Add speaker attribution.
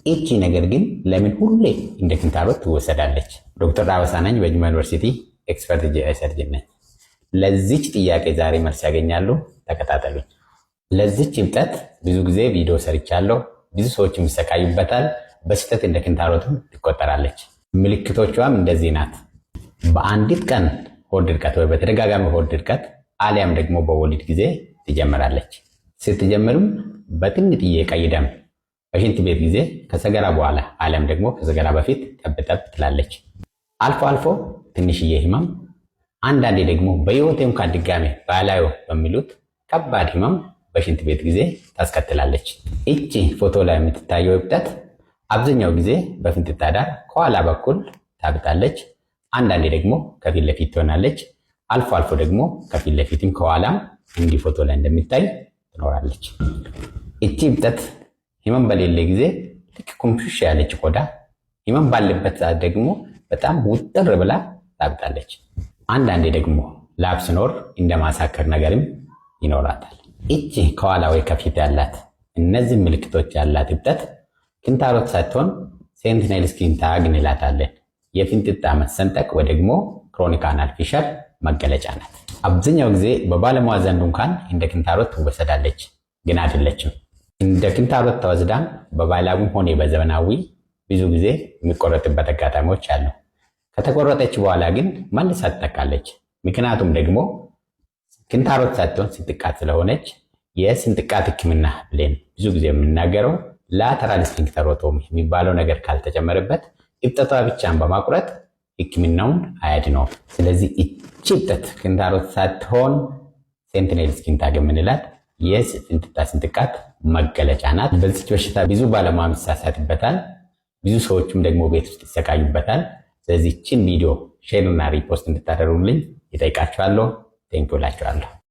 Speaker 1: እቺ ነገር ግን ለምን ሁሌ እንደ ክንታሮት ትወሰዳለች? ዶክተር ዳበሳ ነኝ፣ በጅማ ዩኒቨርሲቲ expert GI surgeon ነኝ። ለዚች ጥያቄ ዛሬ መልስ ያገኛሉ። ተከታተሉኝ። ለዚች እብጠት ብዙ ጊዜ ቪዲዮ ሰርቻለሁ። ብዙ ሰዎችም ይሰቃዩበታል። በስህተት እንደ ክንታሮትም ትቆጠራለች። ምልክቶቿም እንደዚህ ናት። በአንዲት ቀን ሆድ ድርቀት ወይ በተደጋጋሚ ሆድ ድርቀት አሊያም ደግሞ በወሊድ ጊዜ ትጀምራለች። ስትጀምርም በጥንጥዬ ቀይ ደም በሽንት ቤት ጊዜ ከሰገራ በኋላ አሊያም ደግሞ ከሰገራ በፊት ጠብጠብ ትላለች። አልፎ አልፎ ትንሽዬ ህመም፣ አንዳንዴ ደግሞ በህይወቴ እንኳን ድጋሜ ባላየው በሚሉት ከባድ ህመም በሽንት ቤት ጊዜ ታስከትላለች። እቺ ፎቶ ላይ የምትታየው እብጠት አብዛኛው ጊዜ በፍንጥጣ ዳር ከኋላ በኩል ታብጣለች። አንዳንዴ ደግሞ ከፊት ለፊት ትሆናለች። አልፎ አልፎ ደግሞ ከፊት ለፊትም ከኋላም እንዲህ ፎቶ ላይ እንደሚታይ ትኖራለች። እቺ እብጠት ህመም በሌለ ጊዜ ልክ ኩምሽሽ ያለች ቆዳ፣ ህመም ባለበት ሰዓት ደግሞ በጣም ውጥር ብላ ታብጣለች። አንዳንዴ ደግሞ ላብ ሲኖር እንደ ማሳከክ ነገርም ይኖራታል። እቺ ከኋላ ወይ ከፊት ያላት እነዚህ ምልክቶች ያላት እብጠት ክንታሮት ሳትሆን sentinel skin tag እንላታለን። የፊንጢጣ መሰንጠቅ ወይ ደግሞ chronic anal fissure መገለጫ ናት። አብዛኛው ጊዜ በባለሙያ ዘንድ እንኳን እንደ ክንታሮት ትወሰዳለች፣ ግን አይደለችም። እንደ ክንታሮት ተወስዳም በባህላዊም ሆነ በዘመናዊ ብዙ ጊዜ የሚቆረጥበት አጋጣሚዎች አሉ። ከተቆረጠች በኋላ ግን መልሳ ትተካለች። ምክንያቱም ደግሞ ክንታሮት ሳትሆን ስንጥቃት ስለሆነች የስንጥቃት ሕክምና ብለን ብዙ ጊዜ የምናገረው lateral sphincterotomy የሚባለው ነገር ካልተጨመረበት እብጠቷ ብቻን በማቁረጥ ሕክምናውን አያድነውም። ስለዚህ እቺ እብጠት ክንታሮት ሳትሆን sentinel skin tag የምንላት የፊንጢጣ ስንጥቃት መገለጫ ናት። በዚች በሽታ ብዙ ባለሙያም ይሳሳትበታል። ብዙ ሰዎችም ደግሞ ቤት ውስጥ ይሰቃዩበታል። ስለዚህ ይህችን ቪዲዮ share እና repost እንድታደርጉልኝ እጠይቃችኋለሁ። Thank you እላችኋለሁ።